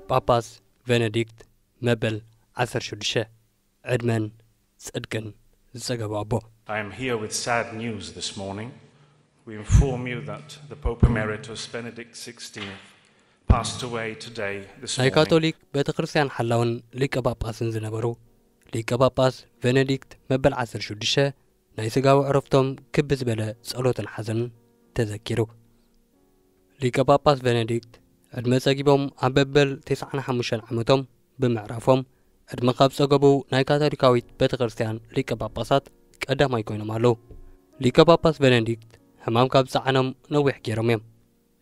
ጳጳስ ቬነዲክት መበል ዓሰርተ ሽዱሽተ ዕድመን ጽድቅን ዝጸገቡ ኣቦ። I am here with sad news this morning. We inform you that the Pope Emeritus Benedict sixteenth passed away today, this ናይ morning. ካቶሊክ ቤተ ክርስቲያን ሓላውን ሊቀ ጳጳስን ዝነበሩ ሊቀ ጳጳስ ቬነዲክት መበል ዓሰርተ ሽዱሽተ ናይ ስጋዊ ዕረፍቶም ክብ ዝበለ ጸሎትን ሓዘንን ተዘኪሩ። ሊቀ ጳጳስ ቬነዲክት ዕድመ ጸጊቦም ኣብ መበል ተስዓን ሓሙሽተን ዓመቶም ብምዕራፎም ዕድመ ካብ ጸገቡ ናይ ካቶሊካዊት ቤተ ክርስቲያን ሊቀ ጳጳሳት ቀዳማይ ኮይኖም ኣለዉ። ሊቀ ጳጳስ ቬነዲክት ሕማም ካብ ዝጸዓኖም ነዊሕ ገይሮም እዮም።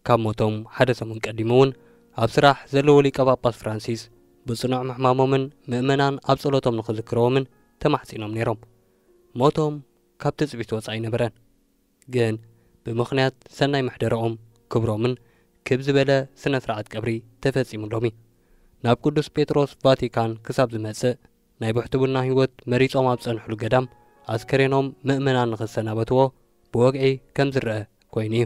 ካብ ሞቶም ሓደ ሰሙን ቀዲሙ እውን ኣብ ስራሕ ዘለዎ ሊቀ ጳጳስ ፍራንሲስ ብጽኑዕ ምሕማሞምን ምእመናን ኣብ ጸሎቶም ንኽዝክርዎምን ተማሕጺኖም ነይሮም። ሞቶም ካብ ትጽቢት ወጻኢ ኣይነበረን። ግን ብምኽንያት ሰናይ ምሕደረኦም ክብሮምን ክብ ዝበለ ስነ ስርዓት ቀብሪ ተፈጺሙ ሎሚ። ናብ ቅዱስ ጴጥሮስ ቫቲካን ክሳብ ዝመጽእ ናይ ብሕትውና ህይወት መሪጾም ኣብ ጸንሕሉ ገዳም ኣስከሬኖም ምእመናን ንኽሰናበትዎ ብወግዒ ከም ዝረአ ኮይኑ እዩ።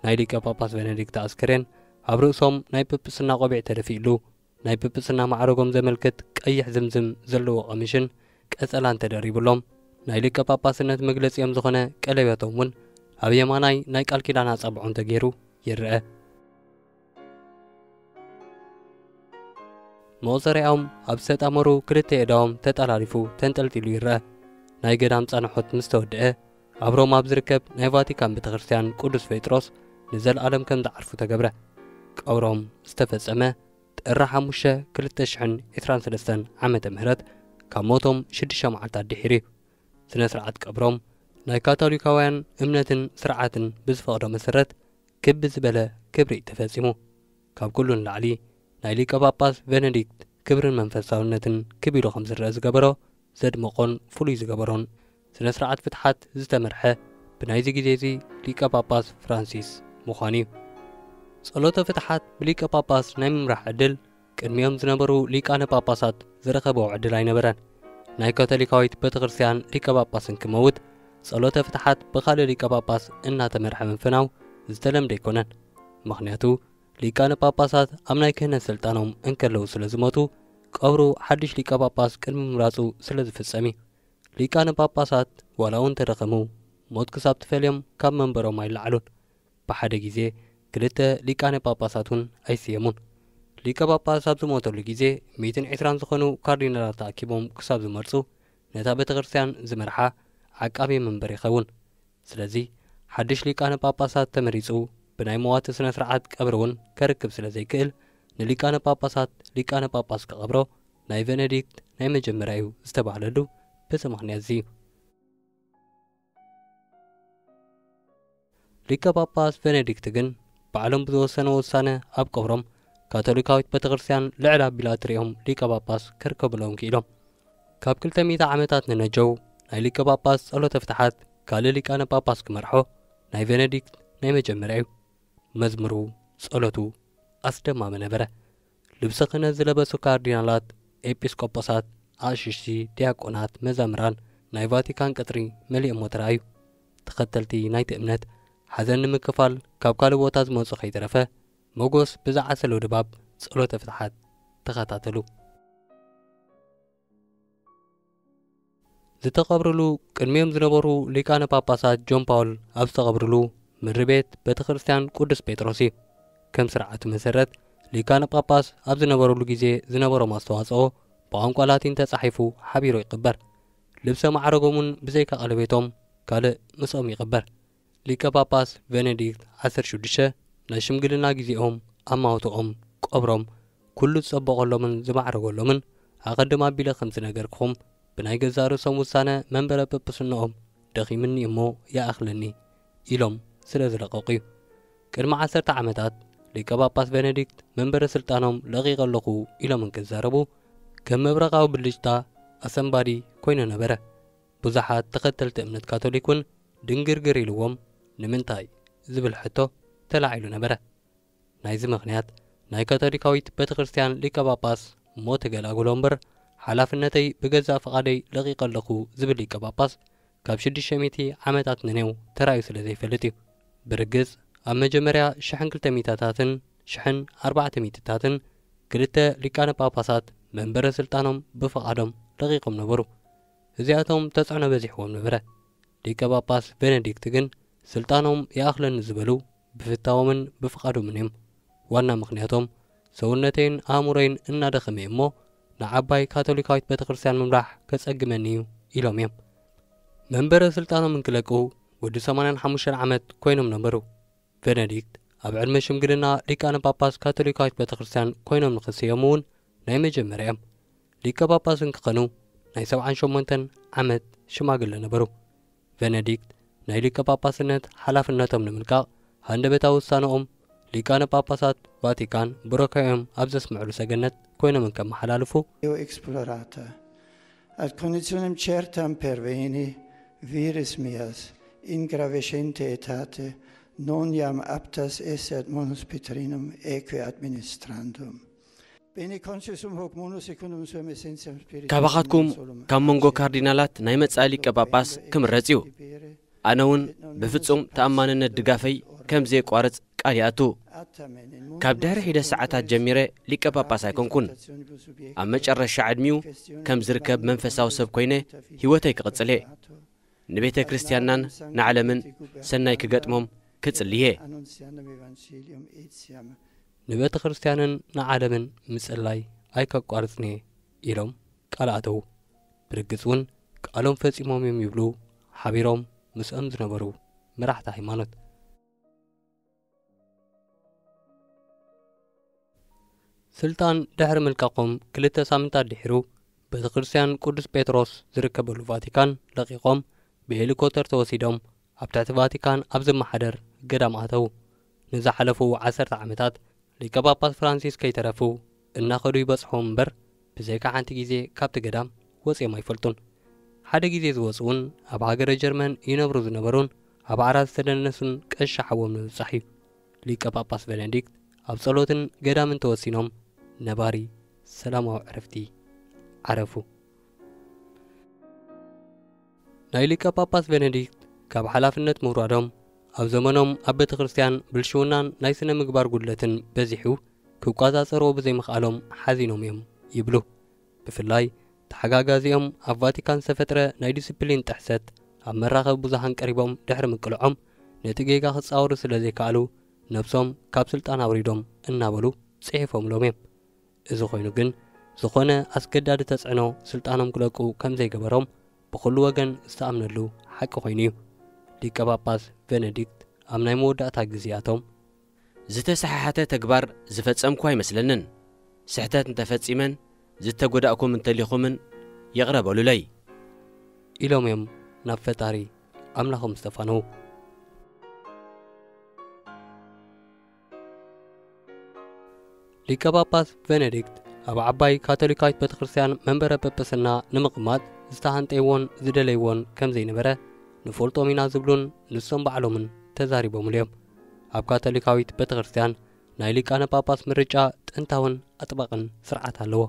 ናይ ሊቀ ጳጳስ ቬነዲክት ኣስከሬን ኣብ ርእሶም ናይ ጵጵስና ቆቢዕ ተደፊእሉ ናይ ጵጵስና ማዕረጎም ዘመልክት ቀይሕ ዝምዝም ዘለዎ ቀሚሽን ቀጸላን ተደሪቡሎም ናይ ሊቀ ጳጳስነት መግለጺኦም ዝኾነ ቀለቤቶም እውን ኣብ የማናይ ናይ ቃል ኪዳን ኣጻብዖም ተገይሩ ይረአ። መቑጸሪያኦም ኣብ ዝተጣመሩ ክልተ የእዳዎም ተጠላሊፉ ተንጠልጢሉ ይረአ። ናይ ገዳም ጻንሖት ምስ ተወደአ ኣብ ሮማ ኣብ ዝርከብ ናይ ቫቲካን ቤተክርስትያን ቅዱስ ጴጥሮስ ንዘለኣለም ከም ዝዓርፉ ተገብረ። ቀብሮም ዝተፈጸመ ጥሪ ሓሙሽተ ክልተ ሽሕን ዕስራን ሰለስተን ዓመተ ምህረት ካብ ሞቶም ሽዱሽተ መዓልታት ድሒሩ እዩ። ስነ ስርዓት ቀብሮም ናይ ካቶሊካውያን እምነትን ስርዓትን ብዝፈቕዶ መሰረት ክብ ዝበለ ክብሪ ተፈጺሙ። ካብ ኩሉ ንላዕሊ ናይ ሊቀ ጳጳስ ቬነዲክት ክብርን መንፈሳውነትን ክብ ኢሉ ከም ዝረአ ዝገበሮ ዘድመቖን ፍሉይ ዝገበሮን ስነ ስርዓት ፍትሓት ዝተመርሐ ብናይዚ ግዜ እዚ ሊቀ ጳጳስ ፍራንሲስ ምዃኑ እዩ። ጸሎተ ፍትሓት ብሊቀ ጳጳስ ናይ ምምራሕ ዕድል ቅድሚኦም ዝነበሩ ሊቃነ ጳጳሳት ዝረኸብኦ ዕድል ኣይነበረን። ናይ ካቶሊካዊት ቤተክርስትያን ሊቀ ጳጳስ እንክመውት ጸሎተ ፍትሓት ብኻልእ ሊቀ ጳጳስ እናተመርሐ ምፍናው ዝተለምደ ኣይኮነን። ምኽንያቱ ሊቃነ ጳጳሳት ኣብ ናይ ክህነት ስልጣኖም እንከለዉ ስለ ዝሞቱ ቀብሩ ሓድሽ ሊቀ ጳጳስ ቅድሚ ምምራጹ ስለ ዝፍጸም እዩ። ሊቃነ ጳጳሳት ዋላ እውን ተደኸሙ ሞት ክሳብ ትፈልዮም ካብ መንበሮም ኣይለዓሉን። ብሓደ ግዜ ክልተ ሊቃነ ጳጳሳት እውን ኣይስየሙን። ሊቀ ጳጳስ ኣብ ዝሞተሉ ግዜ ሚእትን ዕስራን ዝኾኑ ካርዲናላት ተኣኪቦም ክሳብ ዝመርጹ ነታ ቤተ ክርስቲያን ዝመርሓ ዓቃቢ መንበር ይኸውን። ስለዚ ሓድሽ ሊቃነ ጳጳሳት ተመሪጹ ብናይ መዋቲ ስነ ስርዓት ቀብሪ እውን ከርክብ ስለ ዘይክእል ንሊቃነ ጳጳሳት ሊቃነ ጳጳስ ክቐብሮ ናይ ቬነዲክት ናይ መጀመርያ እዩ ዝተባህለሉ በዚ ምኽንያት እዚ እዩ። ሊቀ ጳጳስ ቬነዲክት ግን ባዕሎም ብዝወሰንዎ ውሳነ ኣብ ቀብሮም ካቶሊካዊት ቤተክርስትያን ልዕል ኣቢላ እትሪኦም ሊቀ ጳጳስ ከርከብሎም ክኢሎም። ካብ ክልተ ሚእቲ ዓመታት ንነጀው ናይ ሊቀ ጳጳስ ጸሎተ ፍትሓት ካልእ ሊቃነ ጳጳስ ክመርሖ ናይ ቬነዲክት ናይ መጀመርያ እዩ። መዝሙሩ፣ ጸሎቱ ኣስደማሚ ነበረ። ልብሰ ክህነት ዝለበሱ ካርዲናላት፣ ኤጲስቆጶሳት፣ ኣቕሽሽቲ፣ ዲያቆናት፣ መዛምራን ናይ ቫቲካን ቀጽሪ መሊኦሞ ተራእዩ። ተኸተልቲ ናይቲ እምነት ሓዘን ንምክፋል ካብ ካልእ ቦታ ዝመጹ ከይተረፈ መጎስ ብዝዓሰሎ ድባብ ጸሎተ ፍትሓት ተኸታተሉ። ዝተቐብርሉ ቅድሚኦም ዝነበሩ ሊቃነ ጳጳሳት ጆን ፓውል ኣብ ዝተቐብርሉ ምድሪ ቤት ቤተ ክርስቲያን ቅዱስ ጴጥሮስ እዩ። ከም ስርዓቱ መሰረት ሊቃነ ጳጳስ ኣብ ዝነበረሉ ግዜ ዝነበሮም ኣስተዋጽኦ ብቋንቋ ላቲን ተጻሒፉ ሓቢሩ ይቕበር። ልብሰ ማዕረጎም እውን ብዘይካ ቀለቤቶም ካልእ ምስኦም ይቕበር። ሊቀ ጳጳስ ቬኔዲክት ዓሰርተ ሽዱሽተ ናይ ሽምግልና ግዜኦም፣ ኣማውትኦም፣ ቀብሮም፣ ኩሉ ዝጸበቐሎምን ዝማዕረገሎምን ኣቐድም ኣቢለ ከም ዝነገርክኹም ብናይ ገዛእ ርእሶም ውሳነ መንበረ ጵጵስንኦም ደኺምኒ እሞ ይኣኽለኒ ኢሎም ስለ ዝለቐቑ እዩ። ቅድሚ ዓሰርተ ዓመታት ሊቀ ጳጳስ ቬኔዲክት መንበረ ስልጣኖም ለቒቐ ኣለኹ ኢሎም እንክዛረቡ ከም መብረቓዊ ብልጭታ ኣሰንባዲ ኮይኑ ነበረ። ብዙሓት ተኸተልቲ እምነት ካቶሊክ እውን ድንግርግር ኢልዎም ንምንታይ ዝብል ሕቶ ተላዒሉ ነበረ። ናይዚ ምኽንያት ናይ ካቶሊካዊት ቤተ ክርስቲያን ሊቀ ጳጳስ እሞ ተገላግሎ እምበር ሓላፍነተይ ብገዛእ ፍቓደይ ለቒቐ ኣለኹ ዝብል ሊቀ ጳጳስ ካብ ሽዱሽተ ሚእቲ ዓመታት ንኔው ተራእዩ ስለ ዘይፈልጥ እዩ። ብርግጽ ኣብ መጀመርያ ሽሕን ክልተ ሚእታታትን ሽሕን ኣርባዕተ ሚእትታትን ክልተ ሊቃነ ጳጳሳት መንበረ ስልጣኖም ብፍቓዶም ለቒቖም ነበሩ። እዚኣቶም ተጽዕኖ በዚሕዎም ነበረ። ሊቀ ጳጳስ ቤነዲክት ግን ስልጣኖም ይኣኽለኒ ዝበሉ ብፍታዎምን ብፍቓዶምን እዮም። ዋና ምኽንያቶም ሰውነተይን ኣእምሮይን እናደኸመ እሞ ንዓባይ ካቶሊካዊት ቤተ ክርስቲያን ምምራሕ ከጸግመኒ እዩ ኢሎም እዮም። መንበረ ስልጣኖም እንክለቁ ወዲ ሰማንያን ሓሙሽተን ዓመት ኮይኖም ነበሩ። ቤነዲክት ኣብ ዕድመ ሽምግልና ሊቃነ ጳጳስ ካቶሊካዊት ቤተ ክርስቲያን ኮይኖም ንኽስየሙ እውን ናይ መጀመርያ እዮም። ሊቀ ጳጳስ እንክኸኑ ናይ ሰብዓን ሸሞንተን ዓመት ሽማግለ ነበሩ። ቤነዲክት ናይ ሊቀ ጳጳስነት ሓላፍነቶም ንምልቃቕ ሃንደበታዊ ውሳነኦም ሊቃነ ጳጳሳት ቫቲካን ቡረካዮም ኣብ ዘስምዕሉ ሰገነት ኮይኖም እንከመሓላልፉ Io explorata, ad conditionem certam perveni viris meas in gravescente aetate non jam aptas esse ad munus petrinum eque administrandum. Bene conscius sum hoc munus secundum suam essentiam spiritu ካባኻትኩም ካብ መንጎ ካርዲናላት ናይ መጻኢ ሊቀ ጳጳስ ክምረጽ እዩ። ኣነ እውን ብፍጹም ተኣማንነት ድጋፈይ ከም ዘየቋርጽ ቃል ይኣቱ። ካብ ድሕሪ ሒደት ሰዓታት ጀሚረ ሊቀ ጳጳስ ኣይኮንኩን። ኣብ መጨረሻ ዕድሚኡ ከም ዝርከብ መንፈሳዊ ሰብ ኮይነ ህይወተይ ክቕጽል እየ። ንቤተ ክርስቲያንናን ንዓለምን ሰናይ ክገጥሞም ክጽሊ እየ። ንቤተ ክርስቲያንን ንዓለምን ምጽላይ ኣይከቋርጽን እየ ኢሎም ቃል ኣተዉ። ብርግጽ እውን ቃሎም ፈጺሞም እዮም ይብሉ ሓቢሮም ምስኦም ዝነበሩ መራሕቲ ሃይማኖት። ስልጣን ድሕሪ ምልቃቖም ክልተ ሳምንታት ድሒሩ ቤተ ክርስቲያን ቅዱስ ጴጥሮስ ዝርከበሉ ቫቲካን ለቒቖም ብሄሊኮፕተር ተወሲዶም ኣብ ትሕቲ ቫቲካን ኣብ ዝመሓደር ገዳም ኣተዉ። ንዝሓለፉ ዓሰርተ ዓመታት ሊቀ ጳጳስ ፍራንሲስ ከይተረፉ እናኸዱ ይበጽሕዎም እምበር ብዘይካ ሓንቲ ግዜ ካብቲ ገዳም ወጺኦም ኣይፈልጡን። ሓደ ግዜ ዝወጹ እውን ኣብ ሃገረ ጀርመን ይነብሩ ዝነበሩን ኣብ ዓራት ዝተደነሱን ቀሺ ሓዎም ንምብጻሕ እዩ። ሊቀ ጳጳስ ቤነዲክት ኣብ ጸሎትን ገዳምን ተወሲኖም ነባሪ ሰላማዊ ዕረፍቲ ዓረፉ። ናይ ሊቀ ጳጳስ ቤነዲክት ካብ ሓላፍነት ምውራዶም ኣብ ዘመኖም ኣብ ቤተ ክርስቲያን ብልሽውናን ናይ ስነ ምግባር ጉድለትን በዚሑ ክቋጻጸርዎ ብዘይምኽኣሎም ሓዚኖም እዮም ይብሉ። ብፍላይ ተሓጋጋዚኦም ኣብ ቫቲካን ዝተፈጥረ ናይ ዲስፕሊን ጥሕሰት ኣብ መራኸቢ ብዙሃን ቀሪቦም ድሕሪ ምቅልዖም ነቲ ጌጋ ክጻወሩ ስለ ዘይከኣሉ ነብሶም ካብ ስልጣን ኣውሪዶም እናበሉ ጽሒፎምሎም እዮም። እዚ ኮይኑ ግን ዝኾነ ኣስገዳዲ ተጽዕኖ ስልጣኖም ክለቁ ከም ዘይገበሮም ብኹሉ ወገን ዝተኣምነሉ ሓቂ ኮይኑ እዩ። ሊቀ ጳጳስ ቤነዲክት ኣብ ናይ መወዳእታ ግዜያቶም ዝተሰሓሓተ ተግባር ዝፈጸምኩ ኣይመስለንን። ስሕተት እንተፈጺመን ዝተጎዳእኩም እንተሊኹምን ይቕረ በሉለይ። ኢሎም እዮም ናብ ፈጣሪ ኣምላኾም ዝተፋነዉ። ሊቀ ጳጳስ ቤነዲክት ኣብ ዓባይ ካቶሊካዊት ቤተ ክርስቲያን መንበረ ጵጵስና ንምቕማጥ ዝተሃንጠይዎን ዝደለይዎን ከም ዘይነበረ ንፈልጦም ኢና ዝብሉን ንሶም ባዕሎምን ተዛሪቦምሉ እዮም። ኣብ ካቶሊካዊት ቤተ ክርስቲያን ናይ ሊቃነ ጳጳስ ምርጫ ጥንታውን ኣጥባቕን ስርዓት ኣለዎ።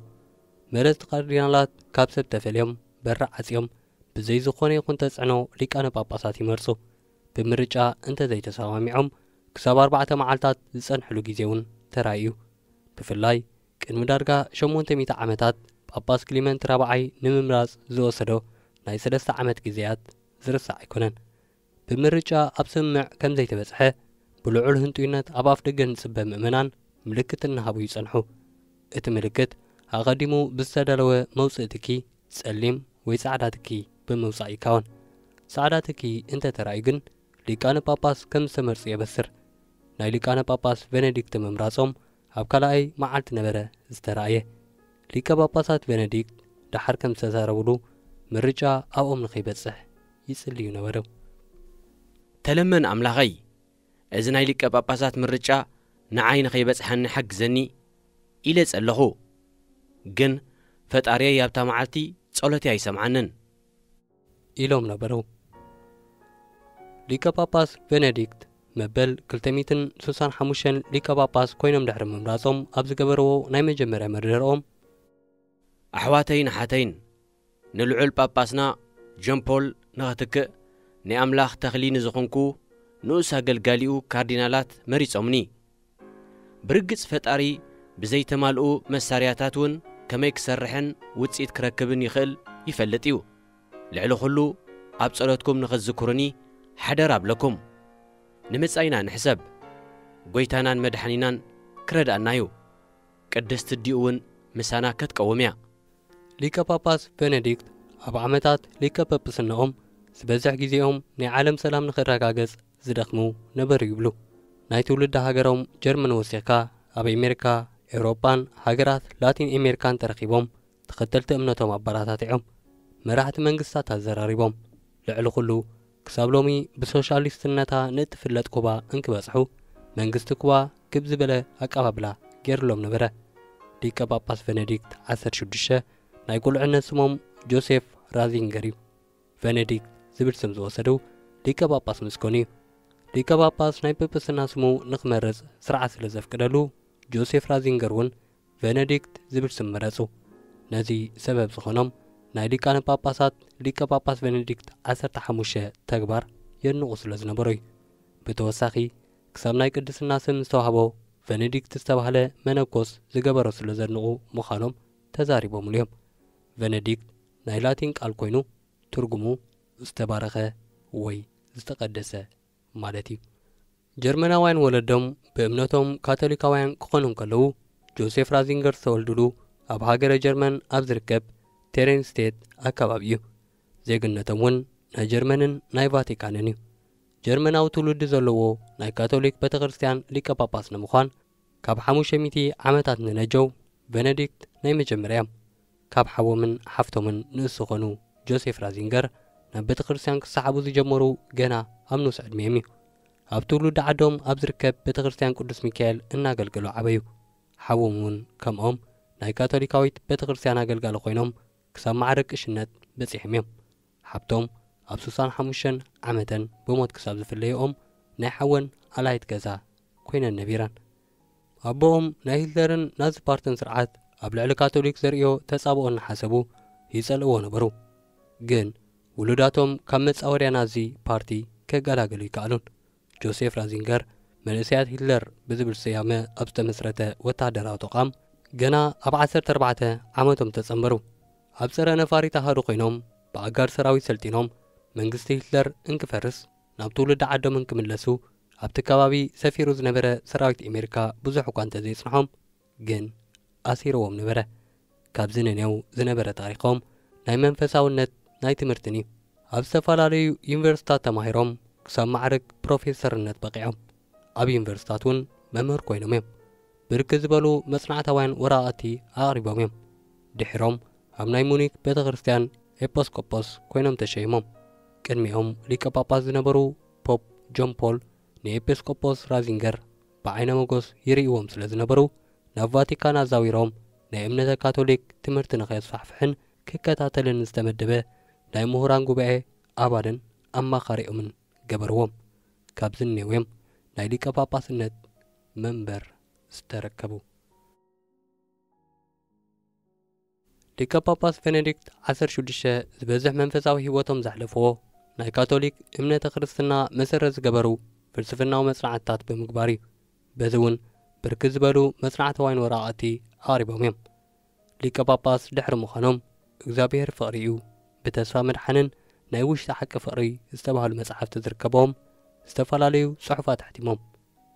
መረፅቲ ካርዲናላት ካብ ሰብ ተፈልዮም በሪ ዓፅዮም ብዘይ ዝኾነ ይኹን ተፅዕኖ ሊቃነ ጳጳሳት ይመርፁ። ብምርጫ እንተዘይተሰማሚዖም ክሳብ ኣርባዕተ መዓልታት ዝጸንሕሉ ግዜ እውን ተራእዩ። ብፍላይ ቅድሚ ዳርጋ ሸሞንተ ሚእቲ ዓመታት ጳጳስ ክሊመንት ራብዓይ ንምምራጽ ዝወሰዶ ናይ ሰለስተ ዓመት ግዜያት ዝርሳዕ ኣይኮነን። ብምርጫ ኣብ ስምምዕ ከም ዘይተበጽሐ ብልዑል ህንጡይነት ኣብ ኣፍ ደገ ንጽበ ምእመናን ምልክት እናሃቡ ይጸንሑ። እቲ ምልክት ኣቐዲሙ ብዝተዳለወ መውጽኢ ትኪ ጸሊም ወይ ጻዕዳ ትኪ ብምውጻእ ይካወን። ጻዕዳ ትኪ እንተተራእዩ ግን ሊቃነ ጳጳስ ከም ዝተመርጹ የበስር። ናይ ሊቃነ ጳጳስ ቬነዲክት ምምራጾም ኣብ ካልኣይ መዓልቲ ነበረ ዝተራእየ። ሊቀ ጳጳሳት ቬነዲክት ደሓር ከም ዝተዛረቡሉ ምርጫ ኣብኦም ንኸይበጽሕ ይጽልዩ ነበሩ። ተለመን ኣምላኸይ፣ እዚ ናይ ሊቀ ጳጳሳት ምርጫ ንዓይ ንኸይበጽሓኒ ሓግዘኒ ኢለ ጸለኹ። ግን ፈጣሪየይ ኣብታ መዓልቲ ጸሎተይ ኣይሰምዓንን። ኢሎም ነበሩ። ሊቀ ጳጳስ ቬነዲክት መበል ክልተ ሚእትን ስሳን ሓሙሽተን ሊቀ ጳጳስ ኮይኖም ድሕሪ ምምራጾም ኣብ ዝገበርዎ ናይ መጀመርያ መርደርኦም፣ ኣሕዋተይን ኣሓተይን፣ ንልዑል ጳጳስና ጆን ፖል ንኸትክእ ናይ ኣምላኽ ተኽሊ ንዝኹንኩ ንኡስ ኣገልጋሊኡ ካርዲናላት መሪጾምኒ። ብርግጽ ፈጣሪ ብዘይተማልኡ መሳርያታት እውን ከመይ ክሰርሕን ውጽኢት ክረክብን ይኽእል ይፈልጥ እዩ። ልዕሊ ኹሉ ኣብ ጸሎትኩም ንኽትዝክሩኒ ሓደራ ኣብለኩም። ንምጻኢና ንሕሰብ። ጐይታናን መድሓኒናን ክረድኣና እዩ። ቅድስቲ ኣዲኡ እውን ምሳና ከትቀውም እያ። ሊቀ ጳጳስ ቬነዲክት ኣብ ዓመታት ሊቀ ጳጳስነኦም ዝበዝሕ ግዜኦም ናይ ዓለም ሰላም ንኽረጋገጽ ዝደኽሙ ነበሩ ይብሉ። ናይ ትውልዲ ሃገሮም ጀርመን ወሲኽካ ኣብ ኣሜሪካ፣ ኤውሮጳን ሃገራት ላቲን ኣሜሪካን ተረኺቦም ተኸተልቲ እምነቶም ኣበረታቲዖም፣ መራሕቲ መንግስታት ኣዘራሪቦም፣ ልዕሊ ኩሉ ክሳብ ሎሚ ብሶሻሊስትነታ ንእትፍለጥ ኩባ እንክበጽሑ መንግስቲ ኩባ ክብ ዝበለ ኣቀባብላ ገይርሎም ነበረ። ሊቀ ጳጳስ ቬነዲክት ዓሰርተ ሽዱሽተ ናይ ቁልዕነት ስሞም ጆሴፍ ራዚንገር እዩ። ቬነዲክት ዝብል ስም ዝወሰዱ ሊቀ ጳጳስ ምስ ኮኑ እዩ። ሊቀ ጳጳስ ናይ ጵጵስና ስሙ ንኽመርጽ ስርዓት ስለ ዘፍቅደሉ ጆሴፍ ራዚንገር እውን ቬነዲክት ዝብል ስም መረጹ። ነዚ ሰበብ ዝኾኖም ናይ ሊቃነ ጳጳሳት ሊቀ ጳጳስ ቬነዲክት ዓሰርተ ሓሙሽተ ተግባር የድንቑ ስለ ዝነበሩ እዩ። ብተወሳኺ ክሳብ ናይ ቅድስና ስም ዝተዋህቦ ቬነዲክት ዝተባህለ መነኮስ ዝገበሮ ስለ ዘድንቑ ምዃኖም ተዛሪቦምሉ እዮም። ቬነዲክት ናይ ላቲን ቃል ኮይኑ ትርጉሙ ዝተባረኸ ወይ ዝተቐደሰ ማለት እዩ። ጀርመናውያን ወለዶም ብእምነቶም ካቶሊካውያን ክኾኑ እንከለዉ ጆሴፍ ራዚንገር ዝተወልዱሉ ኣብ ሃገረ ጀርመን ኣብ ዝርከብ ቴሬንስቴት ኣከባቢ እዩ። ዜግነቶም እውን ናይ ጀርመንን ናይ ቫቲካንን እዩ። ጀርመናዊ ትውልዲ ዘለዎ ናይ ካቶሊክ ቤተ ክርስቲያን ሊቀ ጳጳስ ንምዃን ካብ ሓሙሽተ ሚእቲ ዓመታት ንነጀው ቬነዲክት ናይ መጀመርያ እዮም። ካብ ሓዎምን ሓፍቶምን ንእስ ዝኾኑ ጆሴፍ ራዚንገር ናብ ቤተ ክርስቲያን ክሰሓቡ ዝጀመሩ ገና ኣብ ንኡስ ዕድሚኦም እዩ። ኣብ ትውልዲ ዓዶም ኣብ ዝርከብ ቤተ ክርስቲያን ቅዱስ ሚካኤል እናገልገሉ ዓበዩ። ሓዎም እውን ከምኦም ናይ ካቶሊካዊት ቤተ ክርስቲያን ኣገልጋሊ ኮይኖም ክሳብ ማዕረ ቅሽነት በጺሖም እዮም። ሓብቶም ኣብ ስሳን ሓሙሽተን ዓመተን ብሞት ክሳብ ዝፍለይኦም ናይ ሓወን ኣላይት ገዛ ኮይነን ነቢረን። ኣቦኦም ናይ ሂትለርን ናዚ ፓርትን ስርዓት ኣብ ልዕሊ ካቶሊክ ዘርእዮ ተጻብኦ እናሓሰቡ ይጸልእዎ ነበሩ። ግን ውሉዳቶም ካብ መጻወድያ ናዚ ፓርቲ ከገላገሉ ይከኣሉን። ጆሴፍ ራዚንገር መንእሰያት ሂትለር ብዝብል ስያመ ኣብ ዝተመስረተ ወተሃደራዊ ተቋም ገና ኣብ ዓሰርተ ኣርባዕተ ዓመቶም ተጸንበሩ። ኣብ ጸረ ነፋሪት ኣሃዱ ኮይኖም ብኣጋር ሰራዊት ሰልጢኖም መንግስቲ ሂትለር እንክፈርስ ናብ ትውልዲ ዓዶም እንክምለሱ ኣብቲ ከባቢ ሰፊሩ ዝነበረ ሰራዊት ኣሜሪካ ብዙሕ እኳ እንተዘይጽንሖም ግን ኣሲርዎም ነበረ። ካብዚ ንኔው ዝነበረ ታሪኾም ናይ መንፈሳውነት ናይ ትምህርትን እዩ። ኣብ ዝተፈላለዩ ዩኒቨርሲታት ተማሂሮም ክሳብ ማዕርግ ፕሮፌሰርነት በቂዖም ኣብ ዩኒቨርሲታት እውን መምህር ኮይኖም እዮም። ብርክ ዝበሉ መጽናዕታውያን ወረቓቕቲ ኣቕሪቦም እዮም። ድሒሮም ኣብ ናይ ሙኒክ ቤተ ክርስቲያን ኤጲስቆጶስ ኮይኖም ተሸይሞም። ቅድሚኦም ሊቀ ጳጳስ ዝነበሩ ፖፕ ጆን ፖል ንኤጲስቆጶስ ራዚንገር ብዓይነ መጎስ ይርእይዎም ስለ ዝነበሩ ናብ ቫቲካን ኣዛዊሮም ናይ እምነተ ካቶሊክ ትምህርቲ ንኸየስፋሕፍሕን ክከታተልን ዝተመደበ ናይ ምሁራን ጉባኤ ኣባልን ኣማኻሪኦምን ገበርዎም። ካብዚ ንኔው እዮም ናይ ሊቀ ጳጳስነት መንበር ዝተረከቡ። ሊቀ ጳጳስ ቬነዲክት ዓሰርተ ሽዱሽተ ዝበዝሕ መንፈሳዊ ህይወቶም ዘሕለፍዎ ናይ ካቶሊክ እምነተ ክርስትና መሰረት ዝገበሩ ፍልስፍናዊ መጽናዕትታት ብምግባር እዩ። በዚ እውን ብርክት ዝበሉ መጽናዕታውያን ወረቓቕቲ ኣቕሪቦም እዮም። ሊቀ ጳጳስ ድሕሪ ምዃኖም እግዚኣብሔር ፍቕሪ እዩ፣ ብተስፋ ምድሓንን ናይ ውሽጢ ሓቂ ፍቕሪ ዝተባህሉ መጻሕፍቲ ዝርከቦም ዝተፈላለዩ ጽሑፋት ኣሕቲሞም።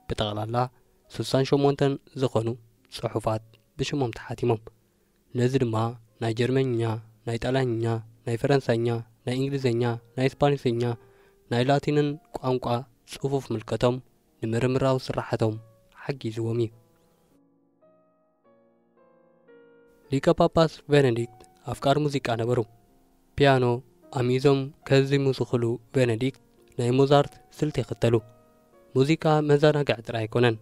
ብጠቕላላ ስሳን ሸሞንተን ዝኾኑ ጽሑፋት ብሽሞም ተሓቲሞም። ነዚ ድማ ናይ ጀርመንኛ፣ ናይ ጣልያንኛ፣ ናይ ፈረንሳይኛ፣ ናይ እንግሊዝኛ፣ ናይ ስፓኒሽኛ፣ ናይ ላቲንን ቋንቋ ጽፉፍ ምልከቶም ንምርምራዊ ስራሓቶም ሓጊዝዎም እዩ። ሊቀ ጳጳስ ቬነዲክት ኣፍቃሪ ሙዚቃ ነበሩ። ፒያኖ ኣሚዞም ከዚሙ ዝኽሉ ቬነዲክት ናይ ሞዛርት ስልቲ ይኽተሉ። ሙዚቃ መዘናግዒ ጥራይ ኣይኮነን፣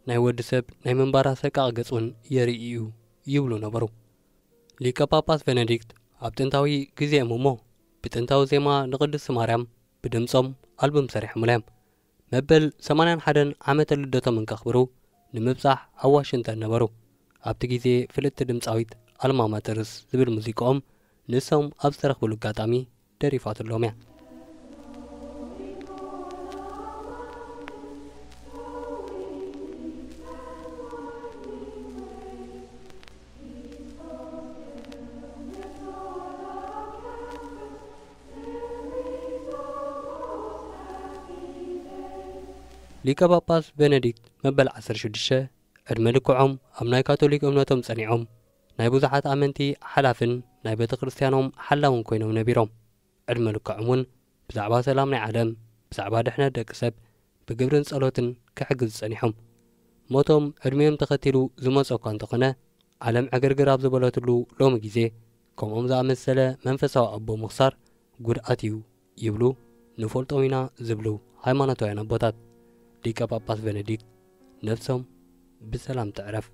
ናይ ወዲ ሰብ ናይ ምንባር ኣሰቃቒ ገጽ እውን የርኢ እዩ ይብሉ ነበሩ። ሊቀ ጳጳስ ቬነዲክት ኣብ ጥንታዊ ግዜኦም እሞ ብጥንታዊ ዜማ ንቅድስቲ ማርያም ብድምጾም ኣልቡም ሰሪሖምላ እዮም። መበል ሰማንያን ሓደን ዓመተ ልደቶም እንከኽብሩ ንምብጻሕ ኣብ ዋሽንግተን ነበሩ። ኣብቲ ግዜ ፍልጥቲ ድምጻዊት ኣልማ ማተርስ ዝብል ሙዚቃኦም ንሶም ኣብ ዝተረኽብሉ ኣጋጣሚ ደሪፋትሎም እያ። ሊቀ ጳጳስ ቤኔዲክት መበል ዓሰርተ ሽዱሽተ ዕድመ ልክዖም ኣብ ናይ ካቶሊክ እምነቶም ጸኒዖም፣ ናይ ብዙሓት ኣመንቲ ሓላፍን ናይ ቤተ ክርስቲያኖም ሓላውን ኮይኖም ነቢሮም። ዕድመ ልክዖም እውን ብዛዕባ ሰላም ናይ ዓለም፣ ብዛዕባ ድሕነት ደቂ ሰብ ብግብርን ጸሎትን ክሕግዝ ጸኒሖም። ሞቶም ዕድሜኦም ተኸቲሉ ዝመጾ እኳ እንተኾነ፣ ዓለም ዕግርግር ኣብ ዝበለትሉ ሎሚ ግዜ፣ ከምኦም ዝኣመሰለ መንፈሳዊ ኣቦ ምኽሳር ጉድኣት እዩ ይብሉ ንፈልጦም ኢና ዝብሉ ሃይማኖታውያን ኣቦታት። ሊቀ ጳጳስ ቤኔዲክት ነፍሶም ብሰላም ትዕረፍ።